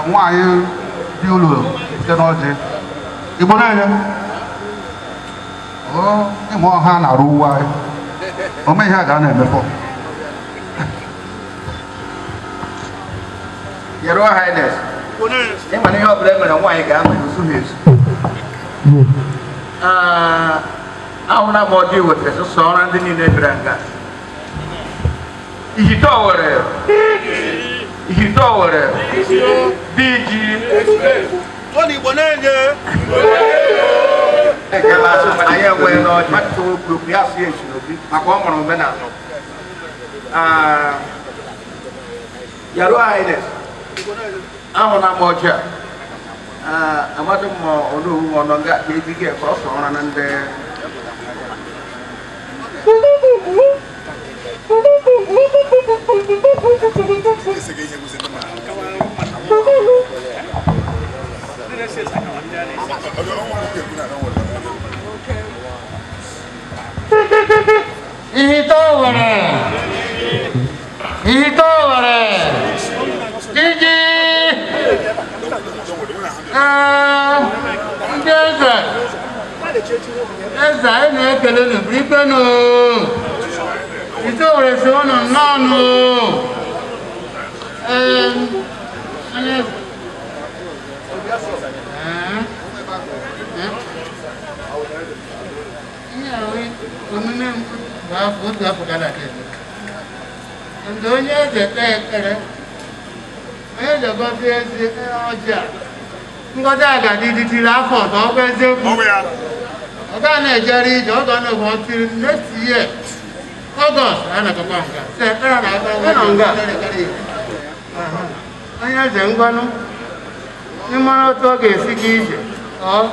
Nwaanyị dị ụlọ site n'ọjị Igbo na-enye ịma ọha na-arụ uwe anyị ome ihe a ga na-emefọ. Your Royal Highness, ị ma na ihe ọbụla e mere nwaanyị ga-anọ ezughị ezu. Ahụla m ọjị wetara sọsọ ọra ndị niile bịara nga. Ihite Owere, Ihite Owere, DG. Igbo na-enye. Anyị enweghị n'ọjị mmadụ okwu okwu ya sị echi n'obi maka ọ mụrụ omenala. Your Royal Highness, ahụla m ọjị a. Amadị m ma onowu ma ọ nọ nga ka ejighị ka ọ sọrọ na ndị Ihite Owere, Ihite Owere, iji ee ndị eze eze anyị na-ekele unu birikwenụ. Ihite Owere sị unu nnọọ nụ. Ee, onye eze. Ee, ee. Ihe a wee omume m bụ afọ otu afọ gara aga eme. Ndị onye eze kpee ekpere, onye eze gọzie ezi ọjị a, ngọzi a ga-adịdịtiri afọ ọzọ, ọ bụ eziokwu. Ọ ga na-ejere ije, ọ ga na-egwe ọtiri next year August a na-akọkwa nga. Sị ekpere na-aga nga. Onye eze ngwanụ, ịmara otu ọ ga-esi gị ije ọ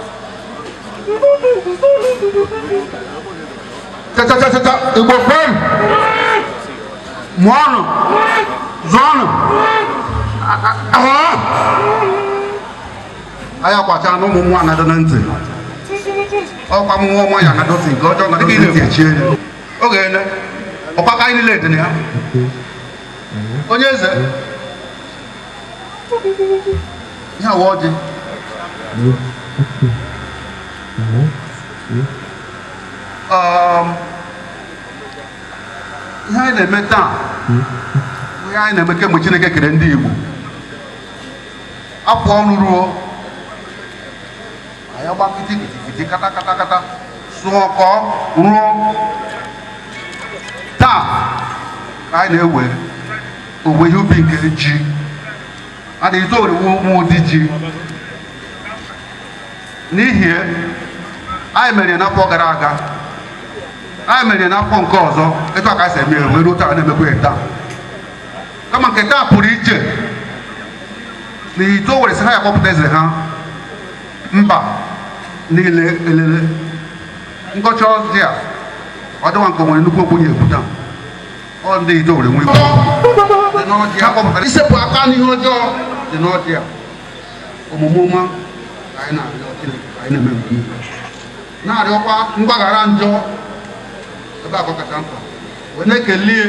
Cha-cha-cha-cha, Igbo kwenu, mụọnụ, zụọnụ, anyị akwacha na ụmụ nwa na-adọ na ntị ọkwa mmụọ ọma ya na-adọ ntị nke ọjọọ na dịka ị na-ekwu echie ya oge ele ọkwa ka anyị niile dị na ya. Onye eze ihe awa ọjị ihe anyị na-eme taa bụ ihe anyị na-eme kemgbe Chineke kere ndị Igbo. Afọ ọrụ ruo anyị agba kiti kiti kiti kata kata kata sụọ kọọ rụọ. Taa ka anyị na-ewe owuwe ihe ubi nke ji a na-eto oriwu ụmụ ụdị ji n'ihi anyị mere n'afọ gara aga, anyị mere n'afọ nke ọzọ, etu a ka anyị si eme wee ruo taa na-emekwa ya taa. Kama nke taa pụrụ iche na Ihite Owere sị ha ya kpọpụta eze ha mba niile elele nkọcha ọjị a ọ dịwa nke nwere nnukwu okwu ya ekwuta ọ ndị Ihite Owere nwee dị n'ọjị ha kpọpụtara isepụ aka n'ihe ọjọọ dị n'ọjị a. Omume ọma ka anyị na-arịọ Chineke ka anyị na-eme mmemme na-arịọkwa mgbaghara njọ ebe akọ kacha mkpa wee na-ekelie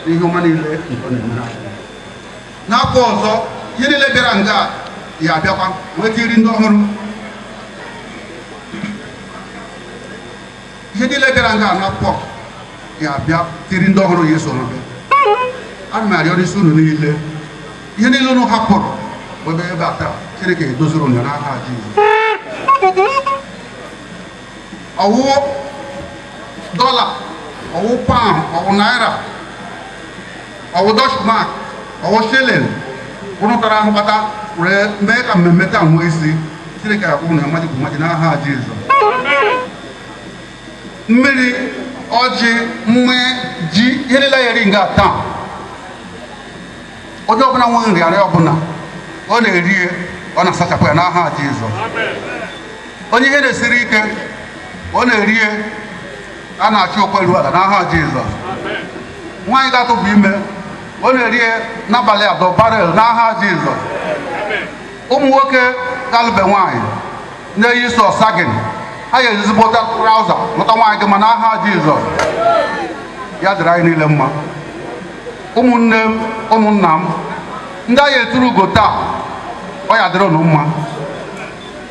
n'ihe ọma niile nke ọ na-emere anyị. N'afọ ọzọ ihe niile bịara nga ya abịakwa nweta iri ndị ọhụrụ. Ihe niile bịara nga n'afọ ya abịa tiri ndị ọhụrụ ya esoro bịa. Ana m arịọ n'isi unu niile ihe niile unu hapụrụ ebe ebe a taa Chineke edoziri unu n'aha Jizọs. Ọwụ dọla, ọwụ pound, ọwụ naira, ọwụ Dutch mark, ọwụ shilling unu tara ahụ kpata were mee ka mmemme taa nwee isi. Chineke akwụ unu mmaji kwụ mmaji n'aha Jizọs. Mmiri ọjị mmiri ji ihe niile ya eri nga taa onye ọbụla nweghị nrịarịa ọbụla ọ na-eri ọ na-asachapụ ya n'aha Jizọs. Onye ihe na-esiri ike ọ na-eri a na-achị okweru ala n'aha Jizọs. Nwaanyị ga-atụbụ ime ọ na-eri n'abalị adọ barel n'aha Jizọs. Ụmụ nwoke ga-alụbe nwaanyị na-eyi sọ sagging ha ga ezigbota trouser lụta nwaanyị dị mma n'aha Jizọs. Ya dịrị anyị niile mma. Ụmụnne m, ụmụnna m, Ndị agha eturu ugo taa, ọ ya dịrị unu mma.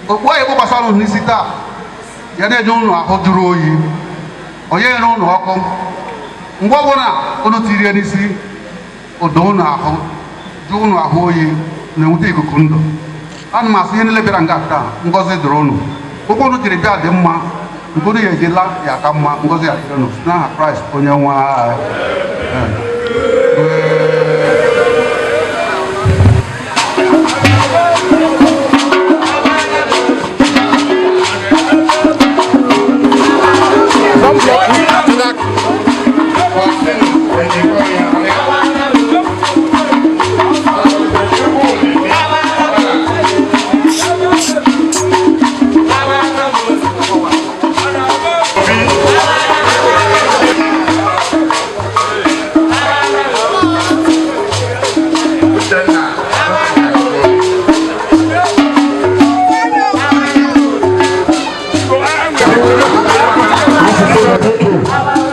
Okpu anyị kpọkwasara unu n'isi taa ya na-enye unu ahụ jụrụ oyi, onye nyere unu ọkụ. Mgbe ọbụla unu tirie n'isi, odo unu ahụ jụ unu ahụ oyi, na-enweta ikuku ndụ. Ana m asị ihe niile bịara nga taa, ngọzi dịrị unu. Ụkwụ unu jiri bịa dị mma, nke unu ya ejila ya aka mma. Ngọzi ya dịrị unu n'aha Kraịst onye nwe anyị.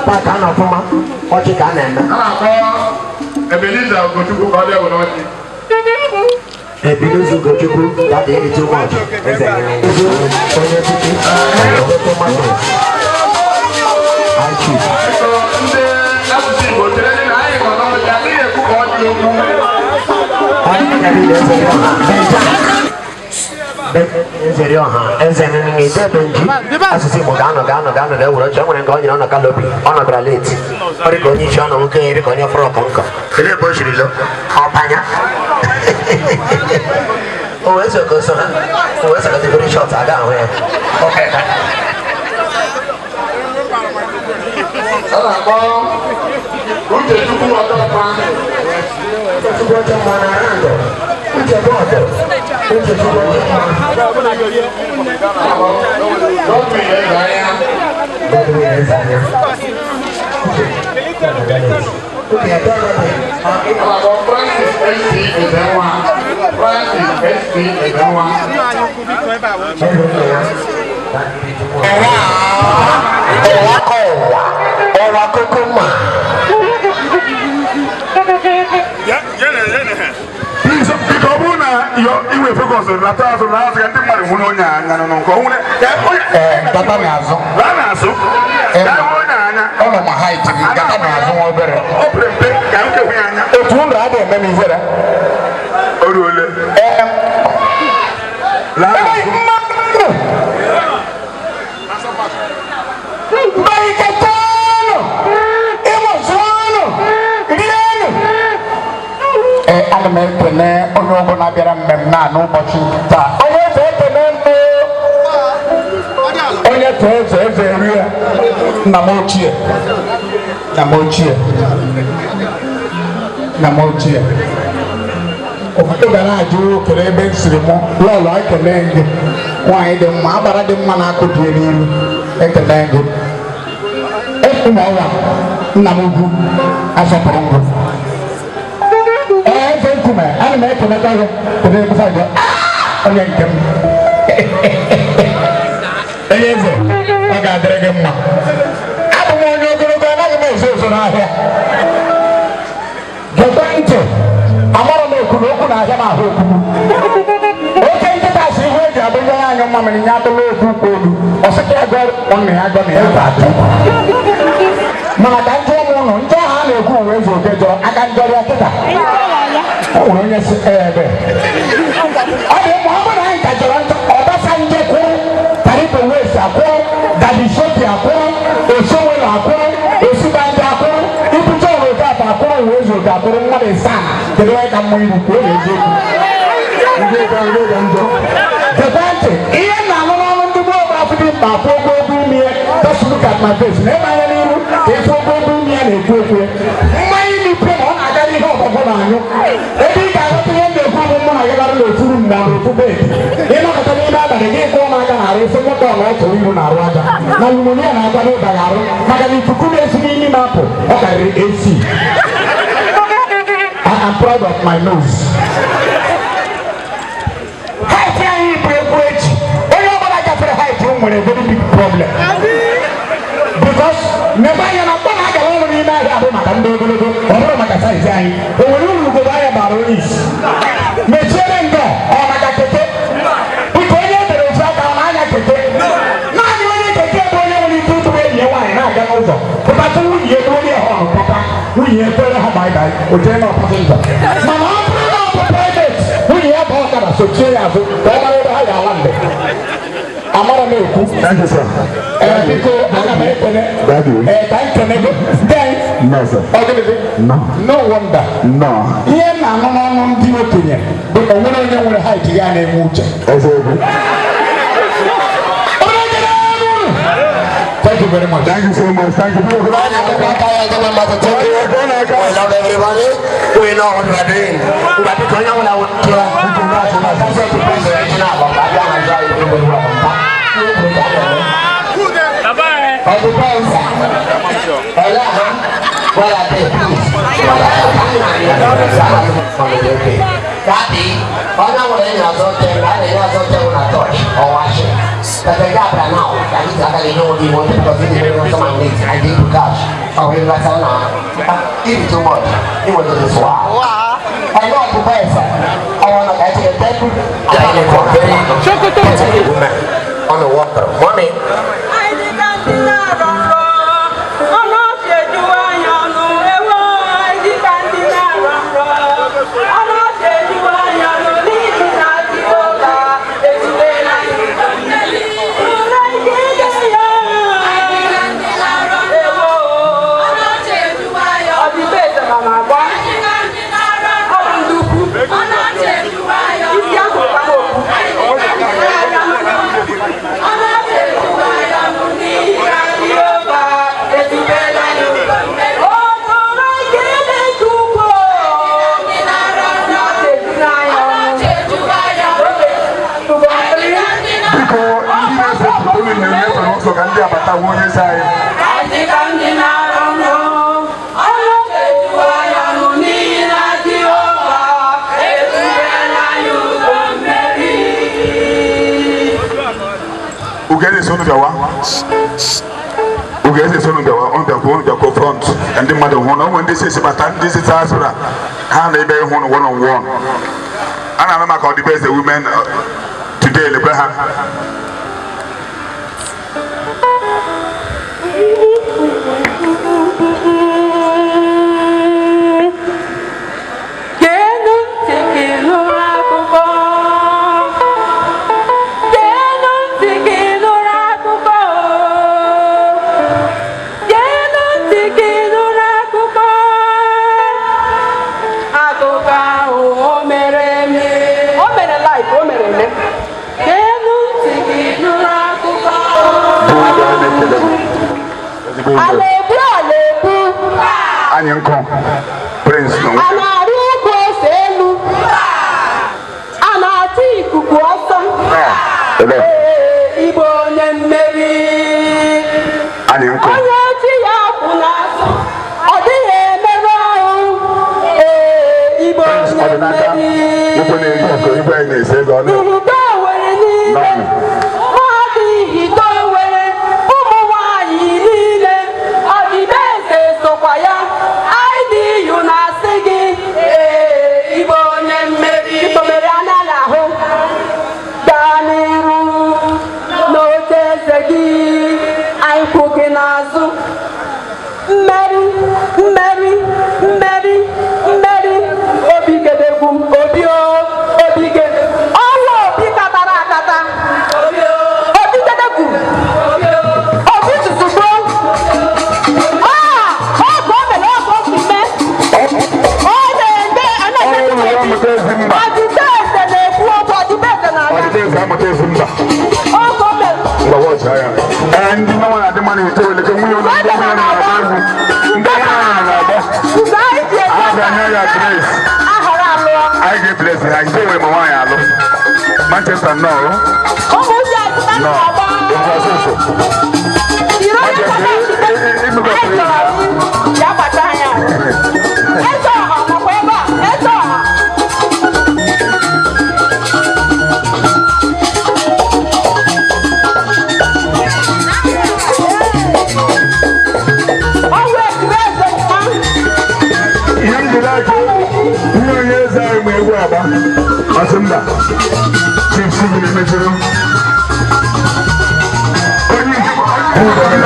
Paaki a na-afụma ọchị ka a na-eme. A na-akpọ Ebenezer Ugochukwu ka ọ bịa were ọjị. Ebenezer Ugochukwu, that is too much. Eze onye tutu ogote mmadụ. High chief. Biko, ndị asụsụ Igbo, chere na anyị nọ n'ọjị, adịghị ekwu ka ọjị okwu. Onye nyere eze ya ọha. Benja. Eze ọha. Eze nene ide Benji. Asụsụ Igbo ga-anọ ga-anọ ga-anọ ga-ewere oche. O nwere nke ọ nyere ọnọ kalobi. Ọ nọbịara late. Ọ dị ka onye isi ọnọ nwoke dị ka onye fọrọ ọkọ nkọ. Kedu ebe o siri lọ? Ọbanya. O wee so ka o so ha. O wee so ka very short aga ahụ ya. Okay. A na-akpọ Uchechukwu Ọdọmma. Uchechukwu Ọdọmma na Arandụ. Uche bọọdụ. Uchechukwu Ọdọmma. Godwin Ezeanya. Godwin Ezeanya. Uche Ezeanya. A na-akpọ Francis S.C. Ezenwa. Francis S.C. Ezenwa. Ọwa kọ ụwa, ọwa kókó mà. Please, biko, ọ bụrụ na iwe focus lata azụ na azụ ka ndị mmadụ hụrụ onye a anya nọ nke onwere ka onye Gata n'azụ. Laa n'azụ ka hụ onye a anya. Ọ nọ ma height gị, gata n'azụ nwa obere. O pere mpe ka nke hụ ya anya. Otu ụlọ adịghị eme m ihere. O ruole. Laa n'azụ. Barikatano! Ịmụzụanụ! Rienụ! Ee, ana m ekene onye ọbụla bịara mmemme a n'ụbọchị nke taa. Onye eze, ekene mbụ. Onye too eze, eze rie. Nna m ochie. Nna m ochie. Nna m ochie. Ụfọdụ ga na-ajụ kere ebe m siri mụ. Lọlọ, ekele gị. Nwaanyị dị mma, agbara dị mma na-akụ dị n'iru. Ekele gị. Ekwu ma ọwa nna m ugwu asọpụrụ ngụ. Ee, eze nkume, ana m ekelekwa gị. Kedu ebe gị? Onye nke m. Onye eze, ọ ga-adịrị gị mma. Abụ m onye ogologo, anaghị m ezo ezo n'ahịa. Gekwe ntị, amara m ekwu na okwu na-ahịa m ahụ okwukwu. Oke nkịta si ihe eji abụ nye anyị mmamịrị nye atụla okwu ukwu olu. Ọ sị ka ya gụọ nwanne ya gọ na ya ga-atụ. Mana ka njọ m ụnụ, njọ ha a na-ekwu uwe eze oke jọrọ aka njọrịa kịta. O nwere onye si ebe. Ọ dị mma, ọ bụrụ na anyị ka jọrọ njọ, Ọbasanjọ kwụrụ, Taribo West akwụrụ, Daddy Showkey akwụrụ, Osowelo akwụrụ, Osibanjo akwụrụ, Ibuche Okeafọ akwụrụ, uwe eze oke akwụrụ, mmadụ ịsaa. Kedu onye ka mma iru kwuo na eziokwu? Gekwe ntị, ihe m na-anụ n'ọnụ ndị gboo bụ afọ dị mkpa afọ ogologo imi ya. Just look at my face. Na ebe anya n'iru ka efu ogologo imi ya na-ekwu okwu ya. Mmanya imi pe ma ọ na-aga n'ihe ọgbọgbọ na-anyụ. Ebe ị ga-aghọta ihe m na-ekwu bụ mụ na gị gara n'otu room na n'otu bed. Ịnọkọta n'ime abalị gị kụọ m aka n'arụ isi moto ọ na-ọtụrụ iru na-arụ aja. Na pneumonia na-akwado ịba gị arụ maka na ikuku na-esi n'imi m apụ ọ karịrị AC. I am proud of my nose. Height anyị bụ egwu echi. Onye ọbụla gafere height m nwere very big problem. Because n'ebe anya na mkpọ na-agara ọrụ n'ime ahịa bụ maka ndị ogologo, ọ bụrụ maka size anyị. O nwere uru ugogbe anya bara onye isi. O jee na passenger. Mana ọ bụrụ na ọ bụ private, nwunye ya bụ ọkada sochie ya azụ ka ọ mara ebe ha ga-ala mgbe. Amara m ekwu. Thank you, sir. Ee, biko, ana m ekene. Daddy. Ee, ka m kene gị. Then, No, sir. ọ gịnịzi? No. No wonder. No. Ihe m na-anụ n'ọnụ ndị okenye bụ na onwere onye nwere height ya na-enwe uche. Eziokwu. Thank you very much. Thank you so much. Thank you. We love everybody. We know what we are doing. We are doing what we are Daddy, onye nwere enyi azọ te, a na-enye azọ te na touch or wash. But the gap right now, I need to actually know what you want because you need to come and meet. I need to cash. Oh, we right now. Give it too much. You want to do this wow. I know to buy some. I want to get to the temple. I want to very woman on the water. Mommy. Biko, ndị na-ese unu na-enyefe n'ụzọ ka ndị abata hụ onye isi anyị. Ugeze sonu bịawa. Ugeze sonu bịawa, unu bịakwuo, unu bịakwuo front ka ndị mmadụ hụ na o nwere ndị si esi bata, ndị si taa asụra ha na ebe ịhụ one on one. A na-anụ maka ọdịbeze women today lekwe ha. Geenụ ntị ka ị nụrụ akụkọ. Geenụ ntị ka ị nụrụ akụkọ. Geenụ ntị ka ị nụrụ akụkọ. Akụkọ ahụ o mere eme. O mere live, o mere eme. Geenụ ntị ka ị nụrụ akụkọ. A na-ebu a na-ebu. Anyị nkụ Prince n'onwe A na-arị ugwu ose elu. A na-atụ ikuku ọsọ. Ele. Ee, Igbo onye mmeri. Anyị nkụ. Onye chi ya kwụ n'azụ, ọ dịghị emerụ ahụ. Ee, Igbo Prince onye Ọdịnaka mmeri. igwe na-eri ọkụ igwe anyị na-ese ego ọnụ. Ihite Owere niile, mmadụ ihite Owere, ụmụ nwanyị niile, ọdịbeze sokwa ya, IDU na-asị gị, ee, Igbo onye mmeri. Igbo mere anaghị ahụ. Gaa n'iru n'oche eze gị, anyị kwụ gị n'azụ. Mmeri, mmeri, mmeri, mmeri, obi gedegwu m, obi o, obi gede. Ọnwa obi katara akata. Obi gedegwu. Obi tụtụgbo. Ah, ọgụ o mere, ọgụ o si mee. Ọ na-eme, ọ na-eme Ọrụ ya amụta ezi mba. Ọdịbe eze na-ekwu okwu, ọdịbe eze na-aga. Ọdịbeze amụta ezi mba. Ọgụ o mere. Mgbe wọchị anya. Ee, ndị mmanwụ na-adị mma na-eto eleke nwunye ụlọ ndị nwunye na-agba egwu. Ndị nwunye na-agba. Mgbe anyị ji A eje ga-anye ya grace. ahọrọ alụọ. Anyị ga-ebless ha. Ise wee ma nwaanyị alụ. Manchester nnọọ. Ụmụ ndị azụta Nnọọ. na-agba. Ngwa ọsọsọ. Ire onye kpata Imekọ anyị chọrọ ya kpata anya. Eze ọha nakwa ebe a, eze ọha. Ọnwụ ejiri eze mma. Ihe m jiri aka ihe onye eze anyị ma egwu agba. Ọsị mba. Chief Sivil emechiri. Onye Eze ọha.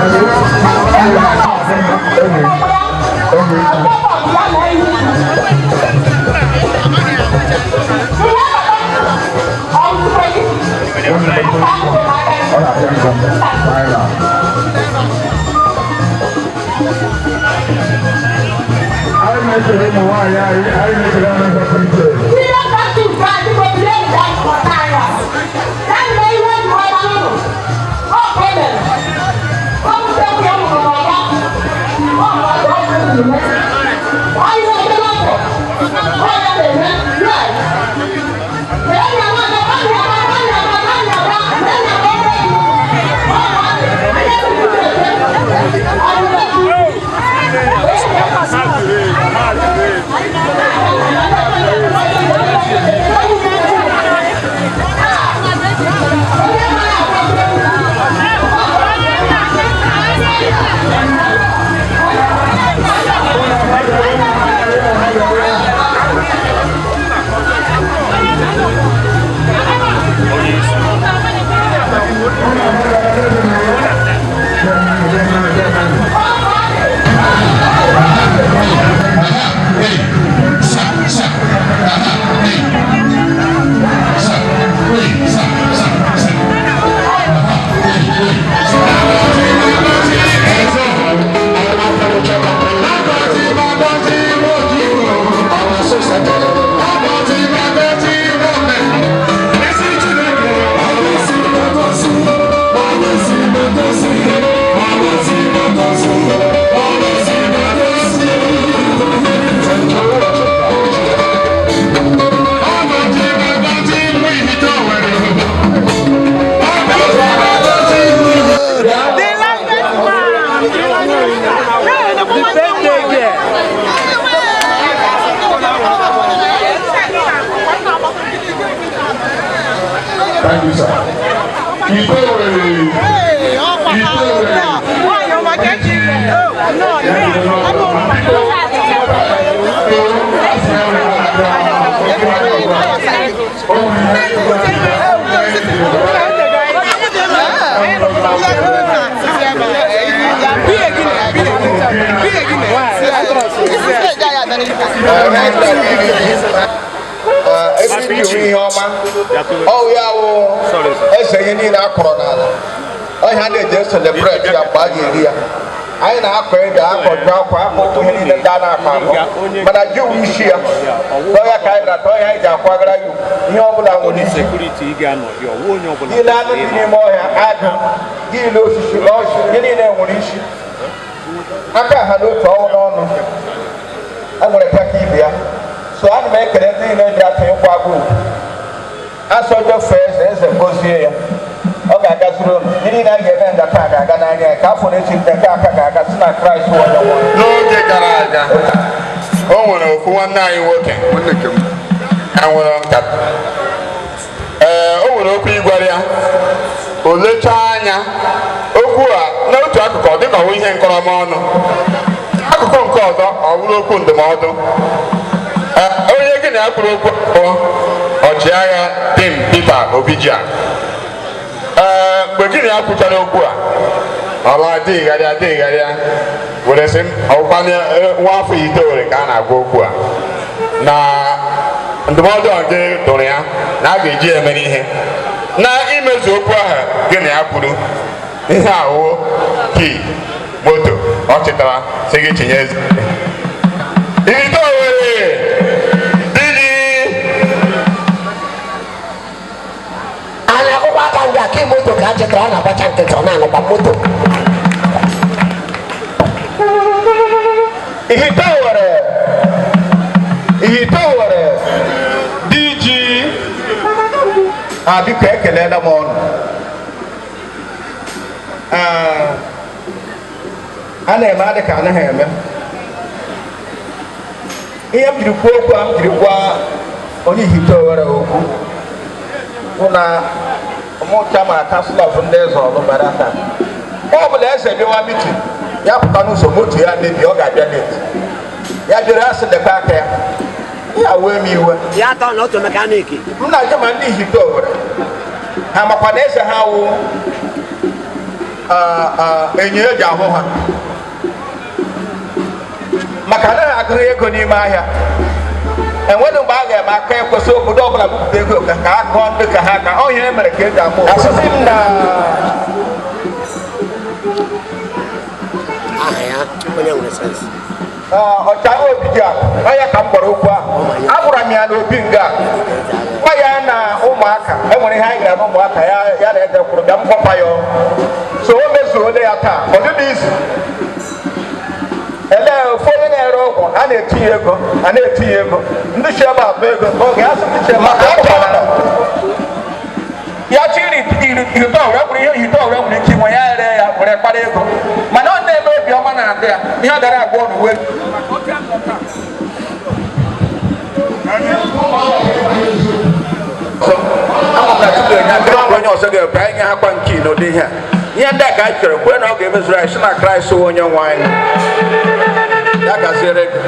Thank you, sir. Ihe ọma ọwụ ya wụ eze ihe niile a kọrọ n'ala ọhịa na-eji eselebreti ya mgbe a ga-eri ya. Anyị na-akọ ede, akọ ji, akwa akọ ihe niile ndị a na-akọ akọ, mana ji wu isi ya. Tọọ ka anyị na-atọ ọhịa anyị ji akwagara ya ihe ọ bụla nwere isi niile. Anụ dị n'ime ọhịa, agụ niile, osisi ọchị, ihe niile nwere isi aka ha n'otu ọnwụ n'ọnụ a nwere ka ibe ya. So ana m ekele ndị niile ji atụ ịkwa agụ asọjọ fee eze, eze gozie ya, ọ ga-agaziri ụlọ. Ndị niile a ga-eme nga taa ga-aga n'anya ya ka afọ na-echi nte nke aka ga-aga si na Kraịst onye nwe. N'oge gara aga, o nwere ofu nwanne anyị nwoke a nwere nkata. Ee, o nwere okwu ịgwara ya. O lechaa anya okwu a n'otu akụkụ, ọ dịka ọ bụ ihe nkọrọmọnụ, akụkụ nke ọzọ ọ bụrụ okwu ndụmọdụ. Onye gị na ya kwuru okwu bụ ọchịagha Tim Peter Obijia. Ee, mgbe gị na ya kwuchara okwu a, ọla adịgharịa adịgharịa were sị ọkwa nwa afọ itoolu ka a na-agwa okwu a na ndụmọdụ a gị dụrụ ya na a ga-eji ya emere ihe na imezu okwu ahụ gị na ya kwuru. Ihe awụ kii moto ọ chịtara sị gị chinye eze ite Owerri diji. A na-akwụkwọ aka ndị a ka moto ka a chetara, ọ na-agbacha nkịtị, ọ na-anọkwa moto. Ihite Owerri, Ihite Owerri diji. A biko, ekelela m ọnụ. A na-eme adị ka anaghị eme ihe. M jiri kwuo okwu a, m jiri gwa onye Ihite Owerri okwu bụ na mụcha ma council of ndị eze ọlụ bara taa. Ọ bụla eze bịawa meeting, ya pụta n'ụzọ, moto ya mebie, ọ ga-abịa late. Ya bịara, asị lekwa aka ya, ya wee m iwe. Ya atọ na otu mechanic. M na-ajụ ma ndị Ihite Owerri ha makwa na eze ha wụ enyo eji ahụ ha. Maka anaghị agụghị ego n'ime ahịa. Enweghị mgbe a ga-eme aka ekwesị obodo ọbụla bupụta ego ka a gụọ ndị ka ha ka ọ ihe mere ka eji ama asụsụ m na Aha ya onye nwere sense. Ọchara obi ji akụ ọ ya ka m kpọrọ okwu ahụ. Agwara m ya na obi nga gwa ya na ụmụaka enwere ihe anyị gara na ụmụaka ya ya na eze kwuru bịa m gwakwa ya ọrụ. So o mezuole ya taa, ọ dịghị izu elee ofu onye na-ere ọgwụ a na-etinye ego a na-etinye ego ndị chi ebe abụ ego oge a sị ndị chi ebe Maka akpọkwara ọkwa na ya chi iri ite ọwụrụ nwere ihe ite ọwụrụ nwere ike inwe ya ere ya were kpara ego, mana ọ na-eme obiọma na-adị ya ihe ọ gara agwa ọnụ uwe. Amụta tupu enye aka mgbe onye ọzọ ga-ekwe anyị nye ha kwa nke n'ụdị ihe a. Ihe ndị a ka anyị chọrọ kwee na ọ ga-emezuru anyị si na Kraịst wụ onye nwe anyị. Ya gaziere gị.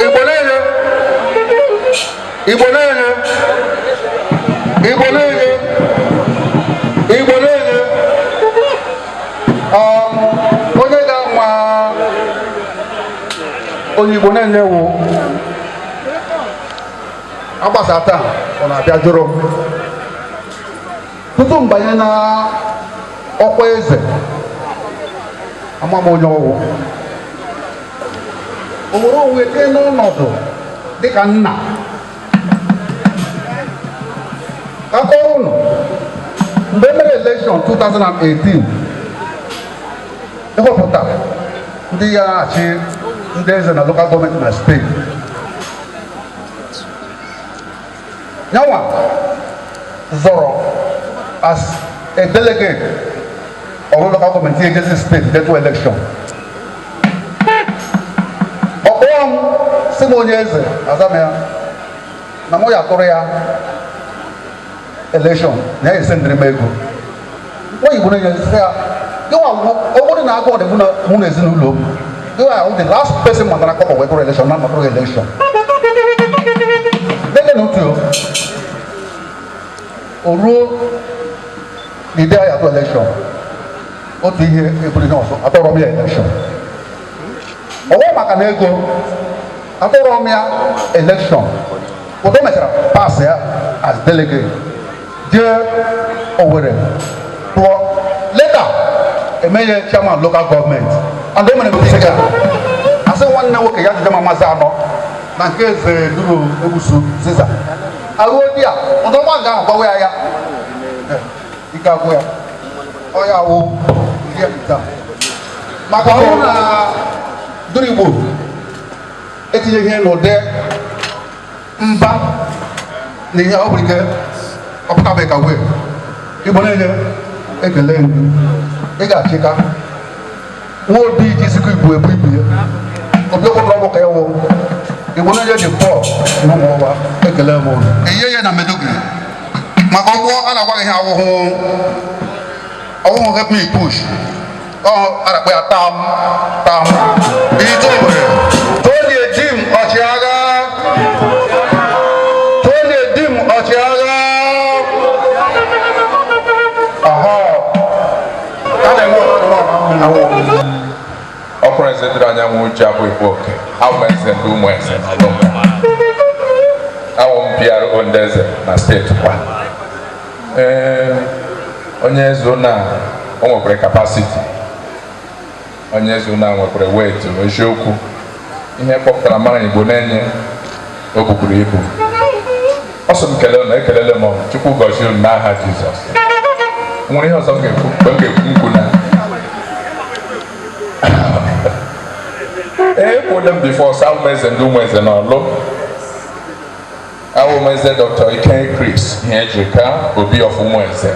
Igbo niile, Igbo niile, Igbo niile, Igbo niile. Onye ga-anwa onye Igbo niile wụ agbasa taa, ọ na-abịa jụrụ m tutu m banye na ọkwa eze. Ama m onye ọwụ o were onwe dị n'ọnọdụ dịka nna aka ụnụ. Mgbe e mere election 2018, ịhọpụta ndị ya achị ndị eze na local government na steeti, yanwa zọrọ as a delegate ọrụ local government ejezi steeti detu election. Ọ kpọọ m sị m, onye eze, aza m ya na mụ ya tụrụ ya election na ya esendịrị m ego. Nwa Igbo na-enye sị ya gịnwa ọ bụrụ na agụụ dị mụ na ezinụlọ m, gịnwa wụ the last person matara kọpọ wee tụrụ election na matụrụ election lele na otu o ruo n'ide ya atụ election. Otu ihe eburu ihe ọzọ, atọrọ m ya election ọwọ́ maka na ego atọrọ m ya election. Ụdọ mechara pass ya as delegate jee Owerri tụọ, later emenye chairman local government, and o mere m ka asị nwanne nwoke ya jide mamazi anọ na nke eze duru egbusu ziza aruo di a ụdọ nwa nga ahụ gwawa ya ya ike agwụ ya ọ ya wụ ihe taa maka ọ bụrụ na duru Igbo etinye ihe n'ụdị mba na ihe ọ bụrụ ike ọpụtabeghị ka wee. Igbo niile, ekele m. Ị ga-achịka nwa obi ji sikwa Igbo ebu ibu ya obi okpokọrọ ọgbọ ka ya wụ. Igbo niile ji pọl na ụmụ ụwa, ekele m ụnụ. Eyie ya na Meduguri maka ọgwụ a na-agwa gị ihe awụhụ ọwụhụ help me push ọ a na-akpọ ya tam tam ite Owerri. Tony Edim ọchịagha, Tony Edim ọchịagha. Aha a na-enwe ọtụtụ. Ọkpọrọ eze dịrị anyanwụ ji abụ igbo oke awụ m eze ndị ụmụ eze na Ọlụnga, awụ m PRO ndị eze na steeti kwa. Ee, onye eze na o nwekwara capacity, onye eze na nwekwara weight. Eziokwu, ihe kpọpụtara mara Igbo na-enye o bukwuru ibu. Ọ sị m kelee unu, ekelele m. Chukwu gọzie unu n'aha Jizọs. Nwere ihe ọzọ m ga-ekwu mgbe m ga-ekwu nkwu na ekwuole m before sị awụ m eze ndị ụmụ eze n'Ọlụ, awụ m eze Dr. Ike Chris Ihejirika, Obi of ụmụ eze,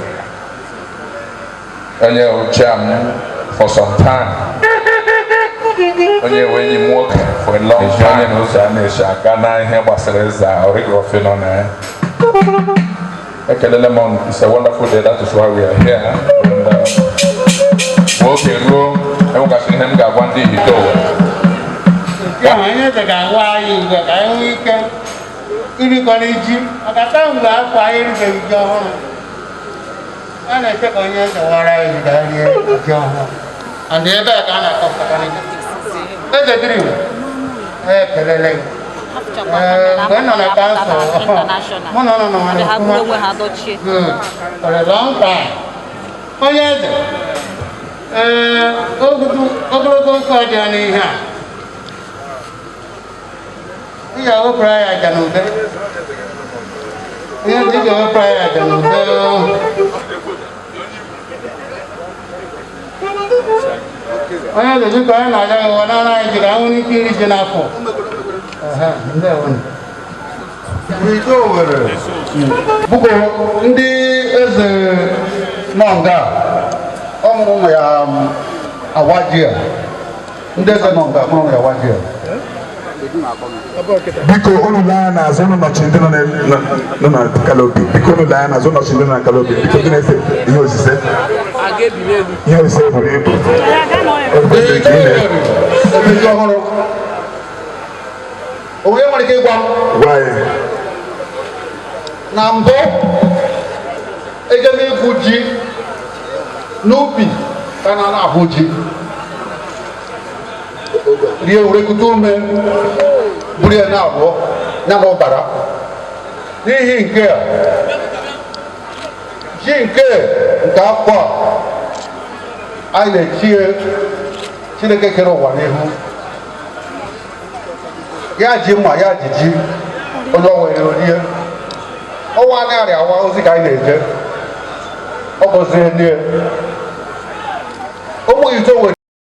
onye chairman for some time, onye nwe enyi m nwoke for a long time, onye na ụzọ a na-esi aga na ihe gbasara eze a origofe nọ na ya. Ekelele m unu. It's a wonderful day, that is why we are here. And mgbe oge ruo, enwegasịrị ihe m ga-agwa ndị Ihite Owerri. Ya onye eze ga-agwa anyị ugbu a ka anyị nwee ike irikọrọ ji maka kamgbe afọ anyị eribeghị ji ọhụrụ. A na-eche ka onye eze wara anyị ji ka anyị rie ji ọhụrụ, and ebe a ka a na-akọpụtakwa ji. Eze dịrị Igbo, ekelele gị. Ee, mgbe m nọ na council, mụ na ụnụ nọ nwere ọfụma. Good. For a long time. Onye eze, ee, ogologo okwu dị n'ihe a. Ị ga-ewepụrụ anyị aja n'ube. Ihe ị ga-ewepụrụ anyị aja n'ube. Onye eze, biko, anyị na-aja gị ụwa n'ara anyị jiri anwụ n'ike iri ji n'afọ. Ehe, ndewo. Ite Owerri bụkwa ndị eze nọ nga ọ mụrụ ụmụ ya awa ji a. Ndị eze nọ nga mụrụ ụmụ ya awa ji a. Biko, unu lee anya n'azụ, unu nọchi ndị nọ na canopy. Biko, unu lee anya n'azụ, nọchi ndị nọ na canopy. Biko, ndị na-ese ihe osise, ihe osise buru ibu. O kwesịrị ka ị na- Emezi ọhụrụ, onye nwere ike ịgwa m? Gwa anyị. Na mbụ, eje m ịgwụ ji n'ubi ka na ahụ ji rie were kute ume buru ya na abụọ ya na ụbara. N'ihi nke a, ji nke afọ a, anyị na-echie Chineke kere ụwa n'ihu ya ji mma ya ji ji onye ọ were orie ọnwa anaghị awa ozi ka anyị na-eje. Ọ gọzie nne ụmụ ito were.